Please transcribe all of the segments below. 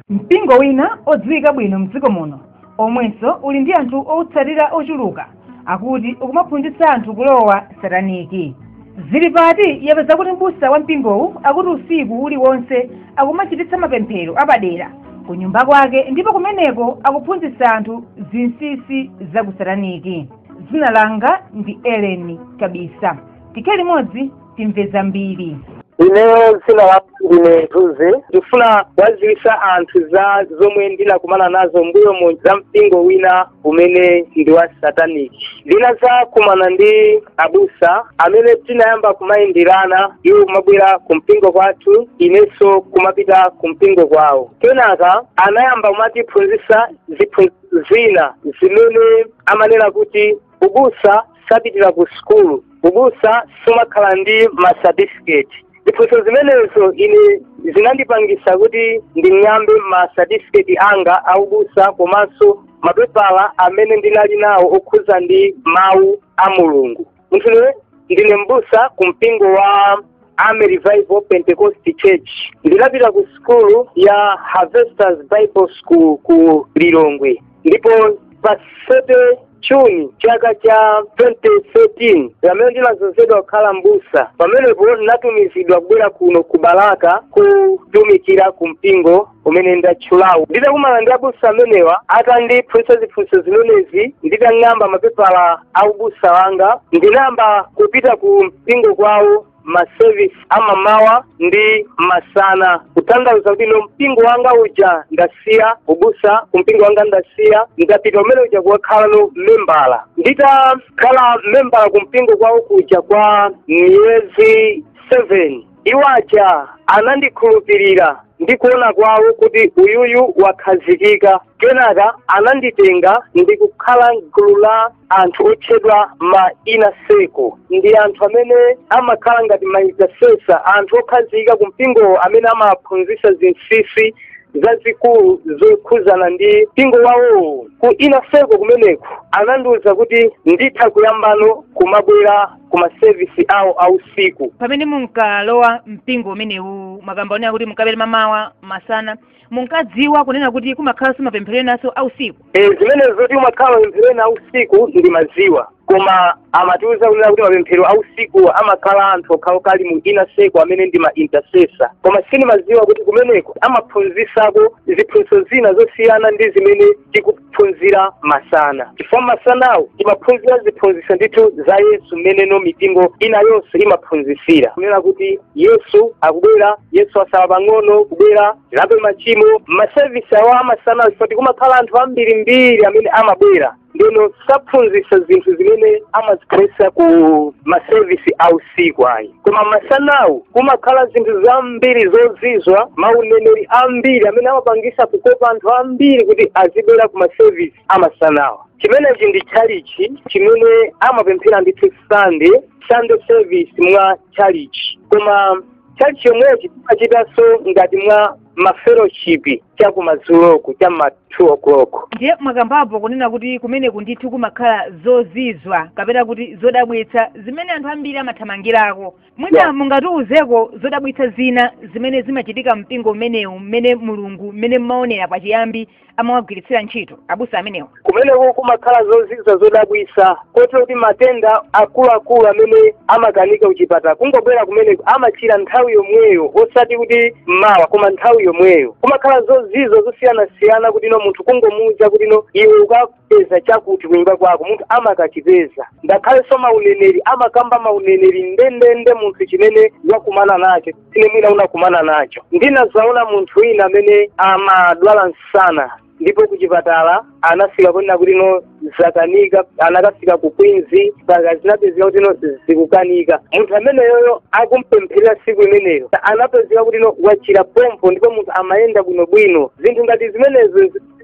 Mpingo wina odziwika bwino mdziko muno omwenso uli ndi anthu otsatira ochuluka akuti ukumaphunzitsa anthu kulowa sataniki. Zili pati yapeza kuti m'busa wa mpingowu akuti usiku uliwonse akumachititsa mapemphero apadera ku nyumba kwake, ndipo kumeneko akuphunzitsa anthu zinsinsi za kusataniki. Dzina langa ndi Ellen Kabisa. Tikhale limodzi timve zambiri. Ineyo dzina langa ndine Mthunzi. Ndifuna kuwadziwitsa anthu za zomwe ndinakumana nazo mbuyomu za mpingo wina umene ndi wa satanic. Ndinazakumana ndi abusa amene tinayamba kumayenderana, iwo kumabwera ku mpingo kwathu, inenso kumapita ku mpingo kwawo. Kenaka anayamba kumatiphunzitsa ziphunzitso zina zimene amanena kuti ubusa sapitira ku sukulu, ubusa sumakhala ndi ma certificate. Ziphunzitso zimenezo ine zinandipangisa kuti nding'ambe ma certificate anga aubusa komanso mapepala amene ndinali nawo okhuza ndi mawu a Mulungu. Munthu ndine mbusa ku mpingo wa Army Revival Pentecost Church. Ndinapita ku sukulu ya Harvesters Bible School ku Lilongwe, ndipo pa 7 Juni chaka cha 2013 pamene ndinadzozedwa kukhala mbusa, pamenepo ndinatumizidwa kubwera kuno ku Balaka kutumikira ku mpingo umene ndatchulawu. Nditakumana ndi abusa amenewa atandiphunzitsa ziphunzitso zimenezi, nditang'amba mapepala a ubusa wanga, ndinayamba kupita ku mpingo kwawo ma service amamawa ndi masana, kutanthauza kuti no mpingo wanga uja ndasiya ubusa, ku mpingo wanga ndasiya, ndapita umene uja kukakhala no membala. Nditakhala membala ku mpingo kwawo kuja kwa miyezi 7, iwo aja anandikhulupirira ndi kuona kwawo kuti uyuyu wakhazikika. Kenaka ananditenga ndi kukhala gulu la anthu otchedwa ma inner circle. Ndi anthu amene amakhala ngati ma intercessor, anthu okhazikika ku mpingowo amene amaphunzitsa zinsinsi zazikulu zokhuzana ndi mpingo wawowo. Ku inner circle kumeneku anandiwuza kuti nditha kuyambano kumabwera ku masevisi awo ausiku. Pamene munkalowa mpingo umenewu, makamba onena kuti munkapita mamawa, masana, munkadziwa kunena kuti kumakhalanso mapemphero enanso ausiku? Zimenezo zoti kumakhala mapemphero ena ausiku ndimadziwa, koma amatiwuza kunena kuti mapemphero ausiku amakhala anthu okhaokha ali mu inner circle amene ndi ma intercessor, koma sindimadziwa kuti kumeneko amaphunzitsako ziphunzitso zina zosiyana ndi zimene tikuphunzira masana, chifukwa masanawo timaphunzira ziphunzitso ndithu za Yesu mmeneno mipingo ina yonse imaphunzitsira, kunena kuti Yesu akubwera, Yesu asala pang'ono kubwera, tilape machimo. Masevisi awo amasanawo, chifukwa tikumakhala anthu ambirimbiri amene amabwera, ndino saphunzitsa zinthu zimene amaziphunzitsa ku masevisi ausiku ayi. Koma masanawo kumakhala zinthu zambiri zozizwa, mauneneri ambiri amene amapangisa kukopa anthu ambiri kuti azibwera ku masevisi amasanawa. Chimenechi ndi tchalichi chimene amapemphera ndithu Sunday service mwa tchalichi, koma tchalichi chomwechi timachitanso ngati mwa mafellowship chakumadzuloku cha ma 2 o'clock. Ndiye mwakambapo kunena kuti kumeneku ndithu kumakhala zozizwa kapena kuti zodabwitsa zimene anthu ambiri amathamangirako. Mwina mungatiwuzeko zodabwitsa zina zimene zimachitika mpingo umenewu, mmene Mulungu mmene mmaonera pachiyambi amawagwiritsira ntchito abusa amenewa? Kumeneko kumakhala zozizwa zodabwitsa, kotero kuti matenda akuluakulu amene amakanika kuchipatala kungobwera kumeneko amachira nthawi yomweyo, osati kuti mawa koma nthawi yomweyo. Kumakhala zozizwa zosiyanasiyana kuti no munthu kungomuwuza kuti no iwe ukapeza chakuti kunyumba kwako, munthu amakachipeza. Ngakhalenso mauneneri, amakamba mauneneri ndendende munthu chimene wakumana nacho, chimene mwina unakumana nacho. Ndinazaona munthu wina amene amadwala msana, ndipo kuchipatala anafika kunena kuti no zakanika, anakafika ku Queens mpaka zinapezeka kuti no zikukanika. Munthu ameneyoyo akumpempherera siku imeneyo anapezeka kuti no wachira pompo, ndipo munthu amayenda bwinobwino. Zinthu ngati zimenezo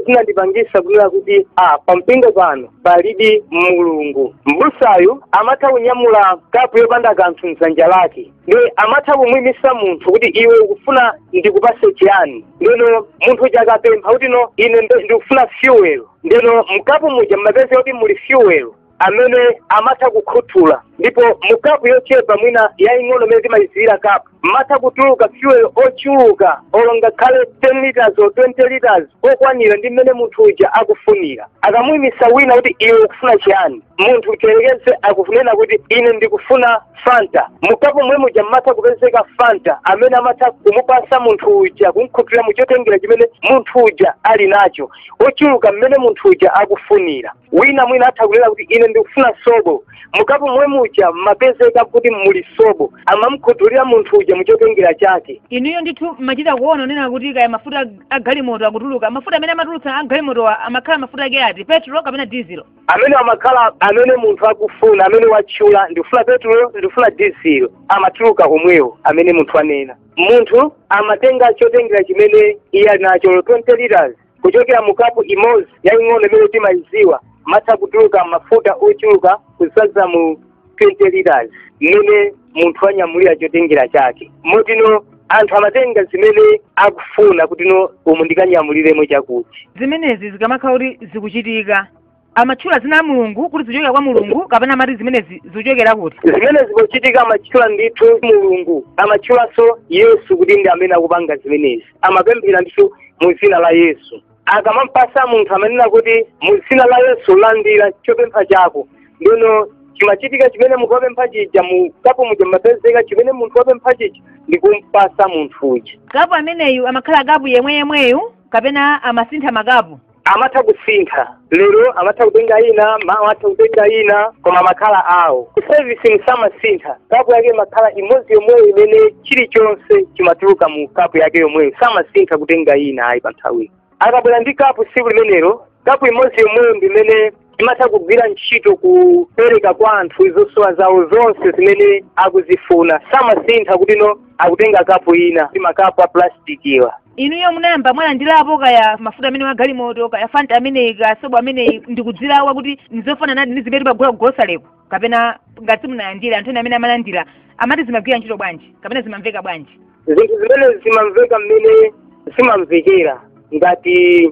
zinandipangisa kunena kuti pampingo pano palidi Mulungu. Mbusayu amatha kunyamula kapu yopanda kanthu mdzanja lake, ndi amatha kumuyimisa munthu kuti iwe ukufuna ndikupase chiyani? Ndino munthu uja akapempha kuti no ine ndikufuna fuel, ndino mkapu muja mmapezeka kuti muli fuel. amene amatha kukhuthula, ndipo mukapu yochepa mwina yaying'ono imene timayizira kapu matha kutuluka fuel ochuluka, olo ngakhale 10 liters or 20 liters okwanira ndi mmene munthu uja akufunira. Akamuyimisa wina kuti iwe ukufuna chiyani, munthu tiyerekeze akufunena kuti ine ndikufuna Fanta, mukapu mwe muja mmatha kupezeka Fanta amene amatha kumupasa munthu uja, kumkhuthulira muchotengera chimene munthu uja ali nacho ochuluka mmene munthu uja akufunira. Wina mwina atha kunena kuti ine ndikufuna sobo, mukapu mwe muja mmapezeka kuti muli sobo, amamkhuthulira munthu uja muchotengera chake. Inuyo ndithu mmachita kuona unena kuti kaya mafuta agalimoto akutuluka, mafuta amene amatulutsa agalimoto amakhala mafuta ake ati, petrol kapena diesel? Amene amakhala amene munthu akufuna, amene watchula ndikufuna petrol, ndikufuna diesel, amatuluka omwewo amene munthu anena. Munthu amatenga chotengera chimene iye ali nacho 20 liters kuchokera mukapu imodzi yaying'ono imene timayiziwa, matha kutuluka mafuta ochuluka kuzaza mu 20 liters mmene munthu anyamulira chotengera chake. Motino anthu amatenga zimene akufuna kuti no umu ndikanyamuliremo chakuti. Zimenezi zikamakhala kuti zikuchitika, amatchula zina la Mulungu kuti zichokera kwa Mulungu kapena amati zimenezi zikuchokera kuti? Zimene zikuchitika amatchula ndithu Mulungu, amatchulanso Yesu kuti ndi amene akupanga zimenezi, amapemphera ndithu mu zina la Yesu. Akamampasa munthu amanena kuti mu zina la Yesu landira chopempha chako. Ndino chimachitika chimene munthu wapempha chija, mu kapu muja mmapezeka chimene munthu wapempha chija ndi kumpasa munthu uja. Kapu ameneyu amakhala kapu yemweyemweyu kapena amasintha makapu? Amatha kusintha, lero amatha kutenga ina, mawa amatha kutenga ina, koma amakhala awo. Servicing samasintha, kapu yake imakhala imodzi yomweyo imene chilichonse chimatuluka mu kapu yake yomweyo, samasintha kutenga ina ayi pa nthawiyo. Akabwera ndi kapu tsiku limenelo, kapu imodzi yomweyo ndi imene imatha kugwira ntchito kupereka kwa anthu zosowa zawo zonse zimene akuzifuna, samasintha kuti no akutenga kapu ina, ndi makapu a plastikiwa. Inuyo munayamba mwalandirapo kaya mafuta amene wagalimoto, kaya Fanta ameneyi, kaya sobo ameneyi, ndikudzilawa kuti ndizofanana ndi zimene timagula ku grocery-ko, kapena ngati munalandira, anthu ena amene amalandira amati zimagwira ntchito bwanji kapena zimamveka bwanji? Zinthu zimene zimamveka mmene zimamvekera, ngati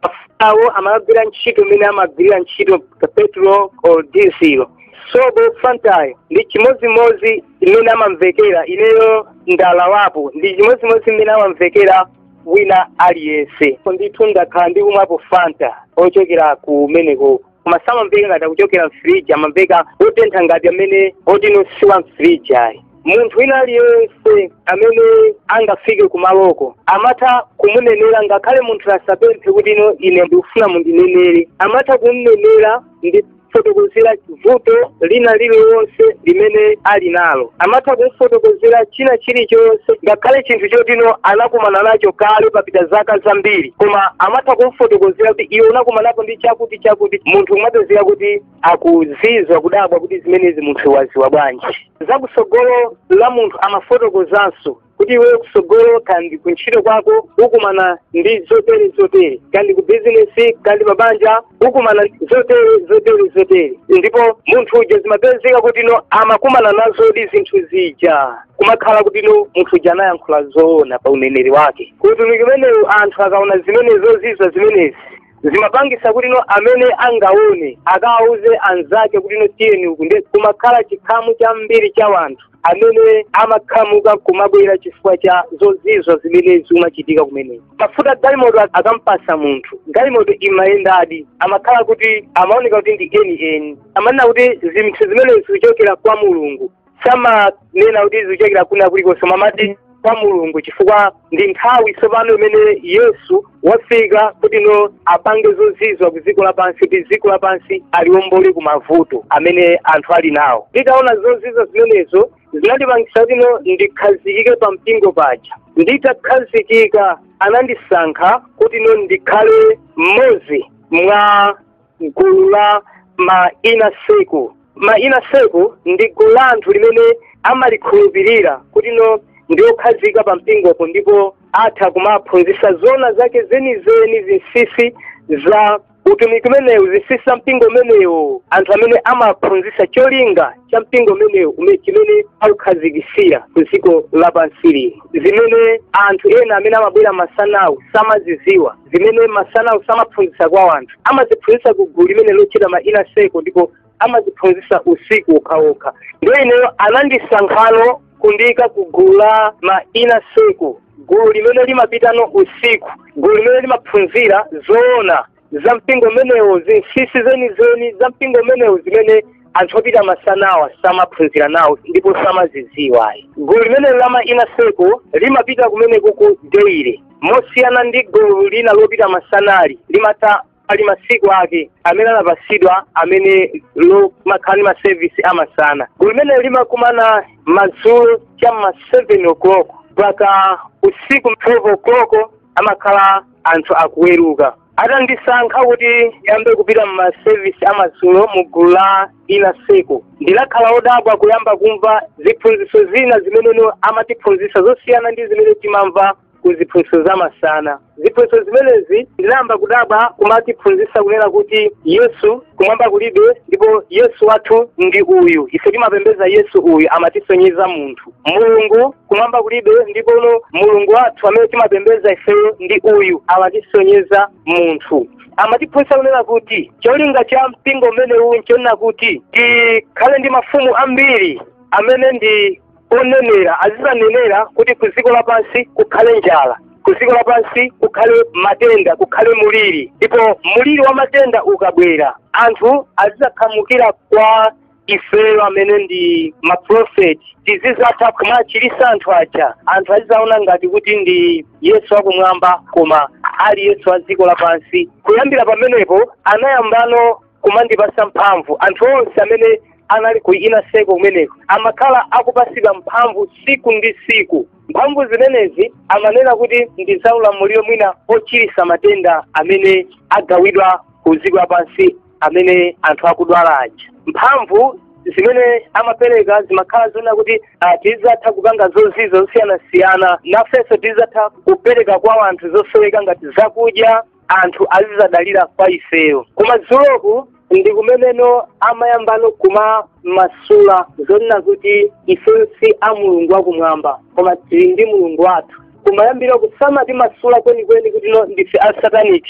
mafutawo amagwira ntchito mmene amagwirira ntchito petrol or diesel, sobo, Fantayo ndi chimodzimodzi mmene amamvekera. Ineyo ndalawapo ndi chimodzimodzi mmene amamvekera wina aliyense. Ndithu ndakhala ndikumwapo Fanta ochokera kumeneko, koma samamveka ngati akuchokera mfriji, amamveka otentha ngati amene otino siwa mfriji ayi. Munthu wina aliyense amene angafike kumaloko amatha kumunenera, ngakhale munthu asapemphe kuti ino ine ndikufuna mundinenere, amatha kumunenera ndi kufotokozera vuto lina lililonse limene ali nalo, amatha kumfotokozera china chilichonse, ngakhale chinthu chotino anakumana nacho kale papita zaka zambiri, koma amatha kumfotokozera kuti iwe unakumanapo ndi chakuti chakuti. Munthu kumapezeka kuti akuzizwa kudabwa kuti zimenezi munthu waziwa bwanji. Zakusogolo la munthu amafotokozanso kuti iwe kusogolo kandi kuntchito kwako ukumana ndi zotere zotere, kandi ku bizinesi kandi mabanja ukumana zotere zotere zotere. Ndipo munthu uja zimapezeka kuti no amakumana nazodi zinthu zija, kumakhala kuti no munthu uja anayankhula zoona pa uneneri wake. Kuti umenewu anthu akaona zimene zozizwa zimenezi zimapangisa kuti no amene angaone akawauze anzake kuti no tiyeni uku, ndi kumakhala chikhamu chambiri cha wanthu amene amakhamuka kumabwera chifukwa cha zozizwa zimene zimachitika kumeneko. Mafuta galimoto akampasa munthu, galimoto imayendadi, amakhala kuti amaoneka kuti ndi eni eni, amanena kuti zinthu zimene zikuchokera kwa Mulungu, samanena kuti zikuchokera kuna kulikonse, amati kwa Mulungu, chifukwa ndi nthawi tsopano imene Yesu wafika kuti no apange zozizwa ku dziko lapansi, kuti dziko lapansi aliwombole ku mavuto amene anthu ali nawo. Nditaona zozizwa zimenezo zinandipangisa kuti no ndikhazikike pa mpingo paja. Nditakhazikika anandisankha kuti no ndikhale mmodzi mwa gulu la ma inner circle. Ma inner circle ndi gulu la anthu limene amalikhulupirira kuti no ndiokhazika pa mpingopo, ndipo atha kumaphunzitsa zona zake zenizeni, zinsinsi za utumiki umenewu, zinsinsi za mpingo umenewu, anthu amene amaphunzitsa cholinga cha mpingo umenewu chimene aukhazikisira ku dziko lapansi lino, zimene anthu ena amene amabwera masanawu samaziziwa, zimene masanawu samaphunzitsa kwa anthu, amaziphunzitsa ku gulu limene lochita ma inner circle. Ndipo amaziphunzitsa usiku okhaokha. Ndiyo ineyo anandisankhano kundika kugula ma inner circle, gulu limene limapitano usiku, gulu limene limaphunzira zoona za mpingo umenewo, zinsinsi zenizeni za mpingo umenewo zimene anthu opita masanawa samaphunzira nawo ndipo samazidziwa. Gulu limene lama inner circle limapita kumeneko ku daily, mosiyana ndi gulu lina lopita masanali limata ali masiku ake amene anapasidwa amene lomakhala ndi masevisi amasana. Gulu limene limakumana madzulo cham'ma 7 o'clock mpaka usiku 12 o'clock amakhala anthu akuweruka. Atandisankha kuti yambe kupita mmasevisi amadzulo mu gulu la inner circle, ndinakhala odabwa kuyamba kumva ziphunzitso zina zimene amatiphunzitsa zosiyana ndi zimene timamva ku ziphunzitso zamasana. Ziphunzitso zimenezi ndinayamba kudabwa kumatiphunzitsa kunena kuti Yesu kumwamba kulibe, ndipo Yesu wathu ndi uyu, ife timapembedza Yesu uyu, amatisonyeza munthu. Mulungu kumwamba kulibe, ndipo uno Mulungu wathu amene timapembedza ifeyo ndi uyu, amatisonyeza munthu. Amatiphunzitsa kunena kuti cholinga cha mpingo umenewu nchonena kuti tikhale ndi mafumu ambiri amene ndi onenera, azizanenera kuti ku dziko lapansi kukhale njala, ku dziko lapansi kukhale matenda, kukhale muliri. Ndipo muliri wa matenda ukabwera, anthu azizakhamukira kwa ifeyo amene ndi maprofeti, tizizatha kumachirisa anthu aja. Anthu azizaona ngati kuti ndi Yesu wakumwamba, koma ali Yesu wa dziko lapansi. Kuyambira pamenepo anayambano kumandipasa mphamvu. Anthu onse amene anali ku inner circle kumeneko amakhala akupasidwa mphamvu siku ndi siku. Mphamvu zimenezi amanena kuti ndi zaulamuliro mwina ochirisa matenda amene agawidwa ku dziko lapansi amene anthu akudwala aja. Mphamvu zimene amapereka zimakhala zonena kuti tizatha kupanga zozizwa zosiyanasiyana, nafenso tizatha kupereka kwa anthu zosoweka ngati zakudya, anthu azizadalira kwa ifeyo. Kumadzuloku ndi kumeneno amayambano kuma masula zonena kuti ifeyo si a Mulungu wakumwamba, koma tili ndi Mulungu wathu. Kumayambira kusamati masula kwenikweni kuti no ndife a satanic,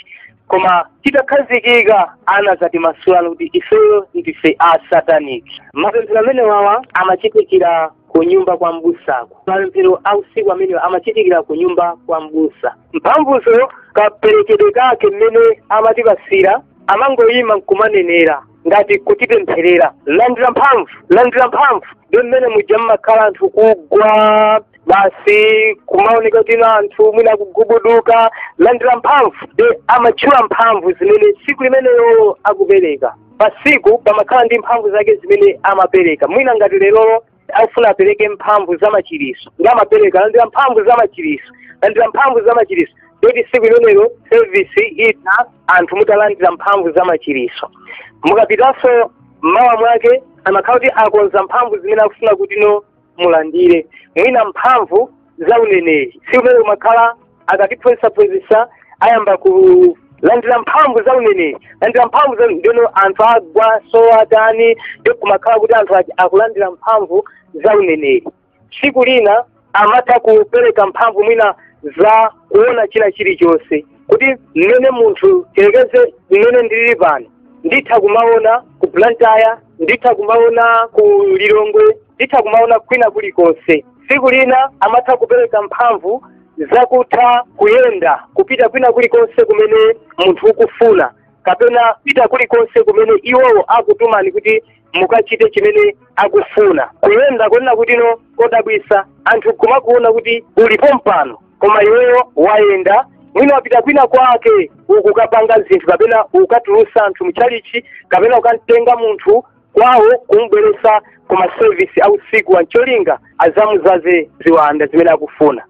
koma titakhazikika anazati masulano kuti ifeyo ndife a satanic. Mapemphero amene wawa amachitikira ku nyumba kwa mbusako. Mapemphero a usiku amenewa amachitikira ku nyumba kwa mbusa. Mphamvuzo kaperekedwe kake mmene amatipasira, amangoyima nkumanenera ngati kutipempherera, landira mphamvu, landira mphamvu. Ndiyo mmene muja mmakhala anthu kugwa basi, kumaoneka kuti anthu mwina kugubuduka, landira mphamvu. Ndi amatchula mphamvu zimene tsiku limeneyo akupereka. Pasiku pamakhala ndi mphamvu zake zimene amapereka. Mwina ngati lerolo akufuna apereke mphamvu za machiriso, ndi amapereka landira mphamvu za machiriso, landira mphamvu za machiriso. Ndoti tsiku limenelo service ita anthu mutalandira mphamvu za machiriso. Mukapitanso mmawa mwake amakhala kuti akonza mphamvu zimene akufuna kuti no mulandire, mwina mphamvu za uneneri. Tsiku limene kumakhala akatiphunzitsaphunzitsa ayamba kulandira mphamvu za uneneri, landira mphamvu za ndino anthu agwa so atani, ndi kumakhala kuti anthu akulandira mphamvu za uneneri. Tsiku lina amatha kupereka mphamvu mwina za kuona china chilichonse, kuti mmene munthu tilekeze mmene ndilili pano, nditha kumaona ku Blantyre, nditha kumaona ku Lilongwe, nditha kumaona kwina kulikonse. Tsiku lina amatha kupereka mphamvu zakutha kuyenda kupita kwina kulikonse kumene munthu ukufuna, kapena kupita kulikonse kumene iwowo akutumani kuti mukachite chimene akufuna. Kuyenda kunena kuti no kodabwisa, anthu kumakuona kuti ulipo mpano, koma iweyo wayenda mwina wapita kwina kwake ukukapanga zinthu, kapena ukatulusa anthu mchalichi, kapena ukamtenga munthu kwawo kumbweresa ku masevisi a usiku wa ncholinga azamuzaze ziwanda zimene akufuna.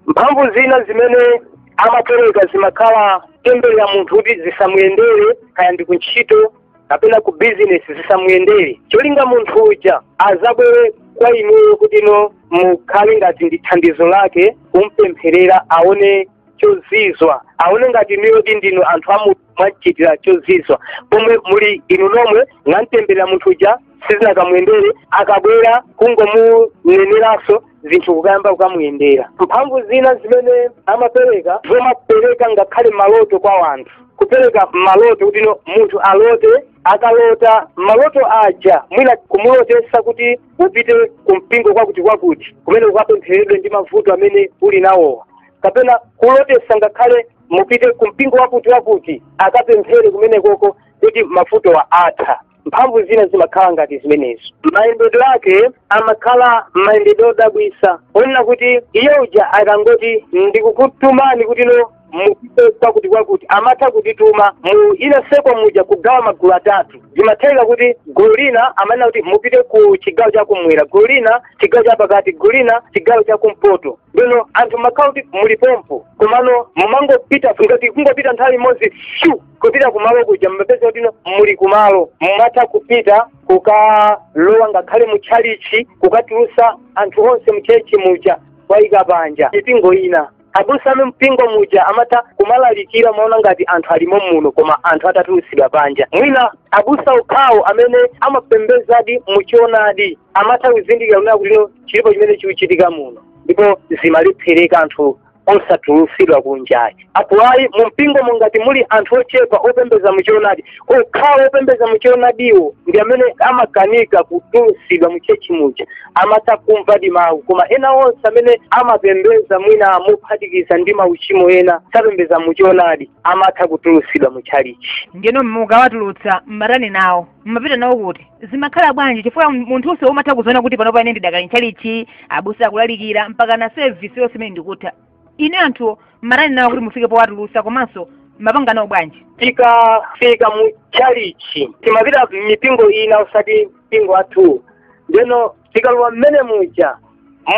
Mphamvu zina zimene amapereka zimakhala tembere ya munthu kuti zisamuyendere, kaya ndi kuntchito kapena ku bizinesi, zisamuyendere, cholinga munthu uja azabwere kwa inuyo kuti no mukhale ngati ndi thandizo lake, kumpempherera aone chozizwa, aone ngati inuyo ndinu anthu amu mwachitira chozizwa, pomwe muli inu nomwe mwamtemberera munthu uja sizinakamuyendere, akabwera kungomuneneranso zinthu kukayamba kukamuyendera. Mphamvu zina zimene amapereka zomapereka ngakhale maloto kwa wanthu. Kupereka maloto kuti no munthu alote, akalota maloto aja mwina kumulotesa kuti upite kumpingo kwakuti kwakuti kumene ukapempheredwe ndi mavuto amene uli nawowa, kapena kulotesa ngakhale mupite kumpingo wakuti wakuti akapemphere kumene koko kuti mavutowa atha. Mphamvu zina zimakhala ngati zimenezo. Mayendedwe ake amakhala mayendedwe odabwisa, onena kuti iye uja akangoti ndikukutumani kuti no mupite kwakuti kwakuti, amatha kutituma mu ina seko muja kugawa magulu atatu. Zimatheka kuti gulu lina amanena kuti mupite ku chigawo chakumwera, gulu lina chigawo chapakati, gulu lina chigawo chakumpoto. Ndino anthu makhala kuti mulipompo, komano mumangopita ngati kungopita nthawi imodzi shu kupita kumalo kuja, mmapeza kuti no muli kumalo. Mumatha kupita kukalowa ngakhale mutchalichi, kukatulusa anthu onse mutchalichi muja wayika panja. Mipingo ina abusa ame mpingo muja amatha kumalalikira, maona ngati anthu alimo muno, koma anthu atatulusidwa panja. Mwina abusa okhawo amene amapembezadi muchionadi amatha kuzindikira kunena kuti no chilipo chimene chikuchitika muno, ndipo zimalephereka anthu osatulusidwa kunjayi. Apo ayi, mu mpingo mungati muli anthu ochepa opembeza muchionadi, okhawo opembeza muchionadiwo ndi amene amakanika kutulusidwa mu chechi muja, amatha kumvadi mawu. Koma ena onse amene amapembeza mwina mophatikiza ndi mauchimo ena, sapembeza muchionadi, amatha kutulusidwa mu tchalichi. Ndiyeno mukawatulutsa mmatani nawo, mmapita nawo kuti zimakhala bwanji? Chifukwa munthunso umatha kuziona kuti panopa ine ndidakali ntchalichi, abusa akulalikira mpaka na service yonse imene ndikutha ine, anthu mmatani nawo kuti mufike powatulutsa, komanso mapanga nawo bwanji? Tikafika mu tchalichi timapita mipingo ina, osati mpingo wathu. Ndeno tikalowa mmene muja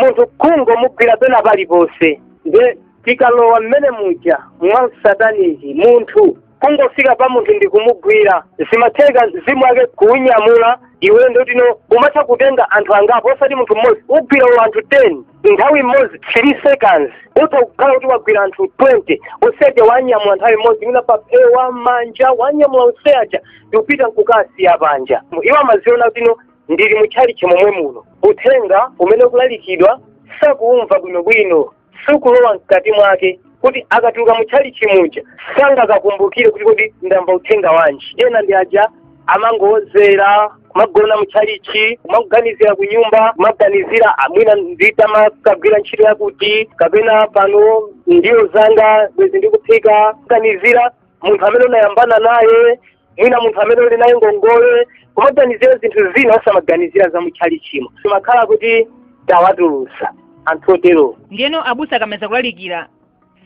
munthu kungo mugwira pena paliponse. Nde tikalowa mmene muja mwa sataniki, munthu kungofika pa munthu ndi kumugwira, zimatheka mzimu wake kuunyamula iwe. Ndoti no umatha kutenga anthu angapo, osati munthu mmodzi, ugwira ulo anthu 10 nthawi imodzi, 3 seconds utha kukhala kuti wagwira anthu 20 useja, wanyamula nthawi imodzi, mwina papewa manja wanyamula useja ndikupita nkukasiya panja. Iwo amaziona kuti no ndili mutchalichi momwe muno, uthenga umene ukulalikidwa sakuumva bwinobwino, sikulowa mkati mwake, kuti akatuluka mutchalichi muja sangakakumbukire kuti kodi ndamva uthenga wanji. Ena ndi aja amangowozera, kumagona mutchalichi, kumaganizira kunyumba, kumaganizira mwina nditamakagwira ntchito yakuti, kapena pano ndiyo zanga bwezi ndikuphika, kuganizira munthu amene unayambana naye, mwina munthu amene uli naye ngongole, kumaganizira zinthu zina, osamaganizira za mutchalichimo. Timakhala kuti tawatulusa anthu otero. Ndiyeno abusa akamaliza kulalikira,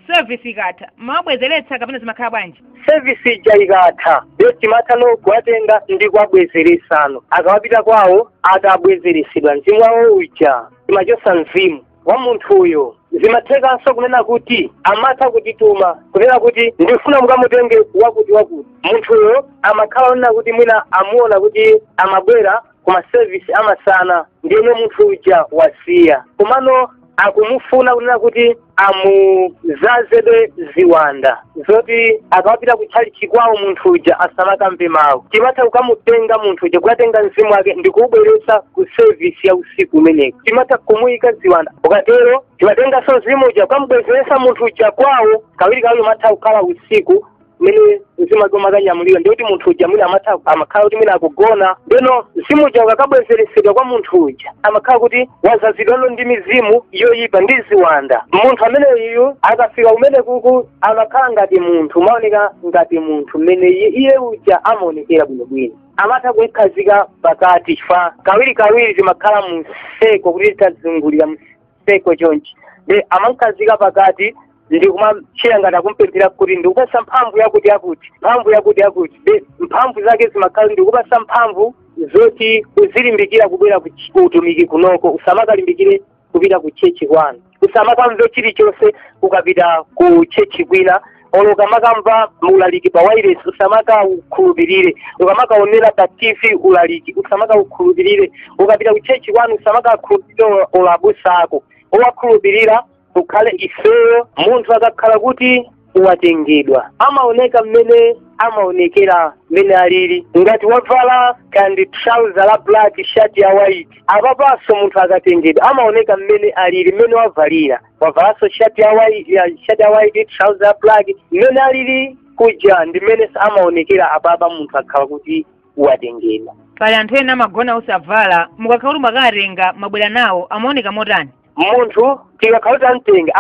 service ikatha, mawabwezeretsa kapena zimakhala bwanji? Service ija ikatha, ndiyo timatha no kuwatenga ndi kuwabwezeresano. Akawapita kwawo atabwezeresedwa mzimu wawo uja, timachosa mzimu wa munthuyo. Zimathekanso kunena kuti amatha kutituma kunena kuti ndifuna mukamutenge wakuti wakuti. Munthuyo amakhala onena kuti mwina amuona kuti amabwera kuma service amasana, ndiyeno munthu uja wasiya, komano akumufuna kunena kuti amuzazebe ziwanda zoti akawapita kutchalichi kwawo munthu uja asamakamve mawu. Timatha kukamutenga munthu uja, kukatenga mzimu wake ndikuubweretsa ku service ya usiku umeneko, timatha kumuyika ziwanda. Ukatero timatenganso mzimu uja kukamubwezeretsa munthu uja kwawo. Kawirikawiri umatha kukhala usiku mmene mzimu wake umakanyamulidwa, ndikuti munthu uja mwina amatha amakhala kuti mwina akugona. Ndeno mzimu uja ukakabwezeresedwa kwa munthu uja, amakhala kuti wazazidwano ndi mizimu yoyipa ndi ziwanda. Munthu amene iyu akafika kumene kuku amakhala ngati munthu, maoneka ngati munthu mmene iye uja amaonekera bwinobwino, amatha kuikhazika pakati chifukwa kawirikawiri timakhala mseko kuti tazungulira mseko chonchi, ndi amankhazika pakati ndi kumachira ngati akumpemphera kuti ndikupasa mphamvu yakuti yakuti, mphamvu yakuti yakuti. Ndi mphamvu zake zimakhala ndikupasa mphamvu zoti uzilimbikira kubwera ku utumiki kunoko, usamakalimbikire kupita ku chechi kwanu, usamakamve chilichonse ukapita ku chechi kwina, olo ukamakamva ulaliki pa wireless usamakaukhulupirire, ukamakaonera pa TV ulaliki usamakaukhulupirire, ukapita ku chechi kwanu usamakakhulupirire olo abusa ako, owakhulupirira ukhale ifeyo. Munthu akakhala kuti watengedwa amaoneka mmene amaonekera mmene alili, ngati wavala kandi trouser la black, shirt ya white. Apapanso munthu akatengedwa amaoneka mmene alili, mmene wavalira, wavalanso shirt ya white, ya shirt ya white, trouser ya black, mmene alili. kuja ndimene amaonekera apapa munthu akhala kuti watengedwa. Pali anthu ena amagona osavala, mukakhala kuti mwakatenga mabwera nawo amaoneka motani? Munthu tikakhala kuti amtenga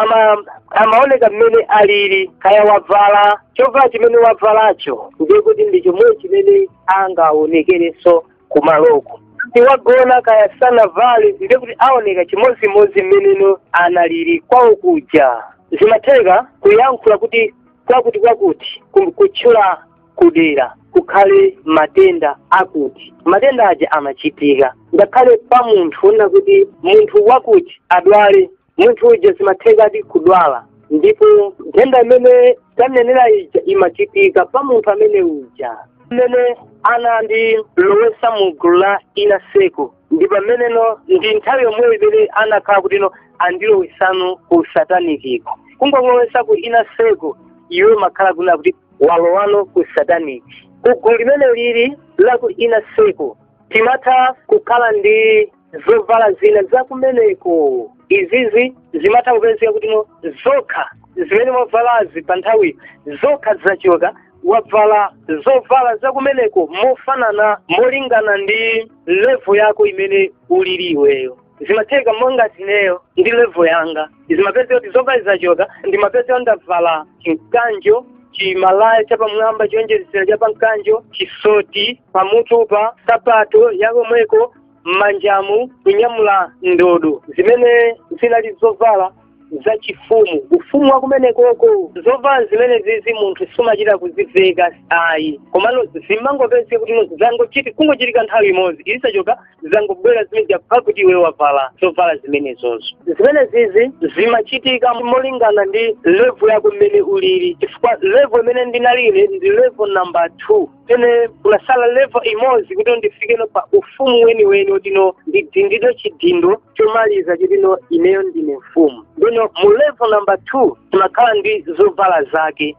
amaoneka mmene alili, kaya wavala chovala chimene wavalacho ndiye kuti ndi chomwe chimene angaonekerenso kumaloko. Tiwagona kaya sanavale ndiye kuti aoneka chimodzimodzi mmeneno analili kwawo kuja. Zimatheka kuyankhula kuti kwakuti kwakuti, kutchula kudera kukhale matenda akuti matenda aja amachitika ngakhale pa munthu ona kuti munthu wakuti adwale, munthu uja zimathekadi kudwala, ndipo nthenda imene tanenera ija imachitika pa munthu amene uja. Mmene anandilowesa mu gulu la inner circle ndi pameneno ndi nthawi yomweyo imene anakhala kutino andilowesano ku satanikiko. Kungolowesa ku inner circle iwe makhala kuna kuti walowano ku sataniki. Ku gulu limene lili la ku inner circle timatha kukhala ndi zovala zina zakumeneko. Izizi zimatha kupezeka kutino zokha zimene mwavalazi pa nthawi zokha zachoka, wavala zovala zakumeneko mofanana molingana ndi level yako imene ulili iweyo. Zimatheka monga zineyo ndi level yanga zimapezeka kuti zovala zachoka, ndimapezeka ndavala chimkanjo, chimalaya chapamwamba chionjezera chapamkanjo, chisoti pamutupa, sapato yakomweko, mmanjamu kunyamula ndodo zimene zinali zovala zachifumu, ufumu wakumenekoko. Zovala zimene zizi munthu sumachita kuziveka ayi, komano zimangopezeka kuti zangochiti kungochitika nthawi imodzi ilisachoka zangobwera zimene zapha kuti iwe wavala zovala zimenezozo. Zimene zizi zimachitika molingana ndi level yako mmene ulili, chifukwa level imene ndinalile ndi level number 2, pene kunasala level imodzi kuti ndifikeno pa ufumu weniweni utino ndidindidwe chidindo chomaliza chitino ineyo ndine mfumu. Ndino mu level number 2 timakhala ndi zovala zake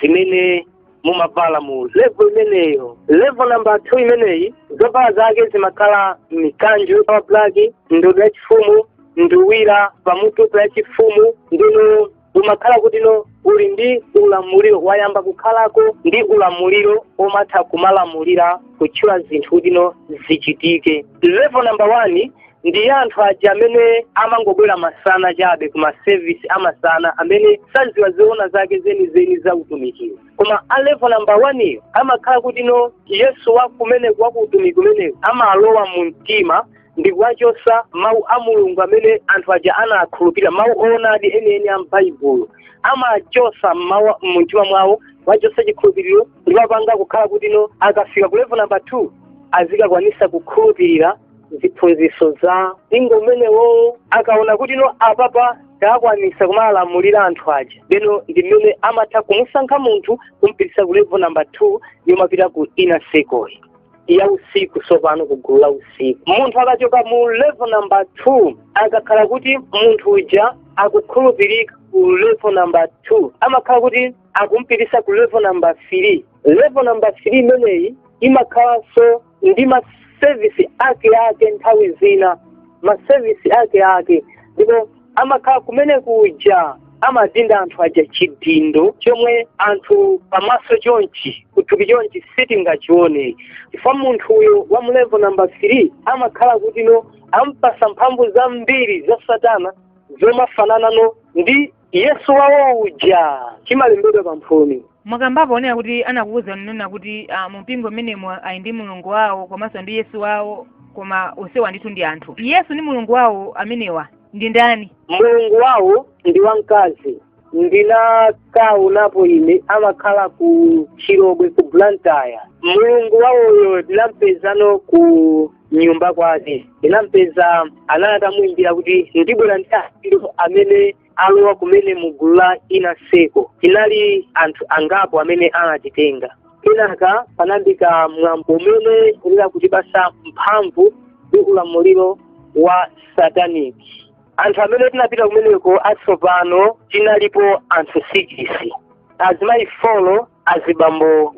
zimene mumavala mu level imeneyo. Level number 2 imeneyi zovala zake zimakhala mikanjo ya black, ndodo ya chifumu, nduwira pamutupa ya chifumu. Ndino umakhala kutino uli ndi ulamuliro, wayamba kukhalako ndi ulamuliro omatha kumalamulira kutchula zinthu kutino zichitike. Level number 1 ndi anthu aja amene amangobwera masana chabe kuma service amasana, amene saziwa zoona zake zenizeni za utumikiro. Koma a level number 1 iyo amakhala kutino Yesu wa kumeneko wa kuutumiki kumeneko amalowa mu mtima ndi kuwachosa mawu a Mulungu amene anthu aja anakhulupirira, mawu oonadi enieni a m'Baibulo amachosa mawu mu mtima mwawo, wachosa chikhulupiriro ndipo apanga kukhala kutino akafika ku level number 2 azikakwanisa kukhulupirira ziphunzitso za mpingo umenewo. Akaona kutino apapa takwanisa kumalamulira anthu aja, lero ndi mmene amatha kumusankha munthu kumpitisa ku level number 2 yomapita ku inner circle ya usiku. Sopano ku gulu la usiku munthu akachoka mu level number 2, akakhala kuti munthu uja akukhulupirika ku level number 2, amakhala kuti akumpitisa ku level number 3. Level number 3 imeneyi imakhalanso ndi masevisi ake ake, nthawi zina masevisi ake ake, ndipo amakhala kumene kuja amadinda anthu aja chidindo chomwe anthu pamaso chonchi kuthupi chonchi sitingachione, chifukwa munthu uyo wa mu level number 3 amakhala kuti no ampasa mphamvu zambiri za satana zomafananano ndi Yesu wawo uja, chimalembedwa pamphumi. Mwakambapo onena kuti anakuwuza nena kuti mu mpingo mmenemo ali ndi Mulungu wawo komanso ndi Yesu wawo, koma onsewa ndithu ndi anthu. Yesu ndi Mulungu wawo amenewa ndi ndani? Mulungu wawo ndi wamkazi, ndinakaonapo ine, amakhala ku Chirobwe ku Blantyre. Mulungu wawoyo ndinampezano ku nyumba kwake, ndinampeza anali atamuimbira kuti ndibwera ndi anthu amene alowa kumene mu gulu la inner circle. Tinali anthu angapo amene anatitenga. Kenaka panambika mwambo umene unena kutipasa mphamvu ndi ulamuliro wa sataniki. Anthu amene tinapita kumeneko atsopano tinalipo anthu 6, azimayi 4, azibambo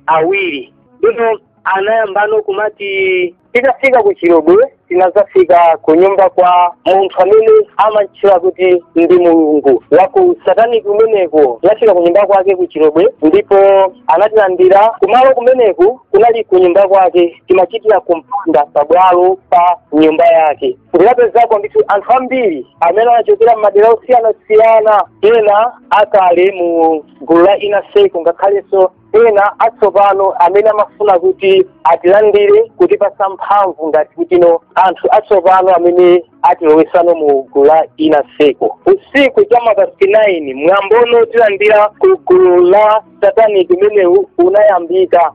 2. Ndipo anayambano kumati tikafika ku Chirobwe Tinazafika ku nyumba kwa munthu amene amatchula kuti ndi mulungu wa ku sataniki kumeneko. Tinafika ku nyumba kwake ku Chilobwe ndipo anatilandira. Kumalo kumeneku kunali ku nyumba kwake, timachitira kumpanda pabwalo pa nyumba yake. Tinapezako ndithu anthu ambiri amene anachokera m'madera osiyanasiyana, ena akale mu gulu la Inner Circle, ngakhalenso ena atsopano amene amafuna kuti atilandire, kutipasa mphamvu ngati kutino anthu atsopano amene atilowesano mu gulu la Inner Circle. Usiku chama past 9 mwambono tilandira ku gulu la satanic umenewu